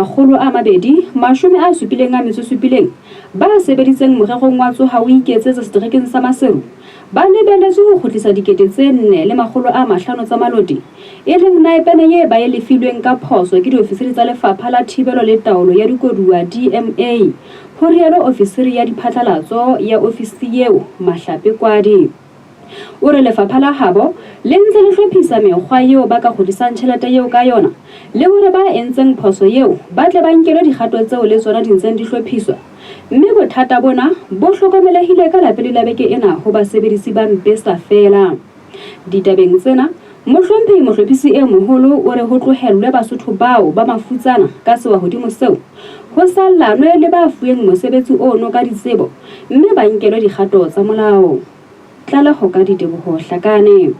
277 ba sebeditseng morerong wa Tsoha o Iketsetse seterekeng sa Maseru ba lebelletswe ho kgutlisa 4,500 tsa maloti, e leng naepene ye ba e lefilweng ka phoso ke diofisiri tsa Lefapha la Thibelo le Taolo ya Dikoduwa, DMA, ho rialo ofisiri ya diphatlalatso ya ofisi eo, Mahlape Kwadi. O re lefapha la habo le ntse le hlophisa mekgwa eo ba ka kgutlisang tjhelete eo ka yona le hore ba entseng phoso eo ba tle ba nkelwe dikgato tseo le tsona di ntseng di hlophiswa. Mme bothata bona bo hlokomelehile ka Lapele la beke ena ho basebedisi ba Mpesa feela. Ditabeng tsena, Mohlomphehi Mohlophisi e Moholo o re ho tlohellwe Basotho bao ba mafutsana ka sewa hodimo seo, ho sa lanwe le ba fuweng mosebetsi ono ka ditsebo mme ba nkelwe dikgato tsa molao. Tlaleho ka Diteboho Hlakane.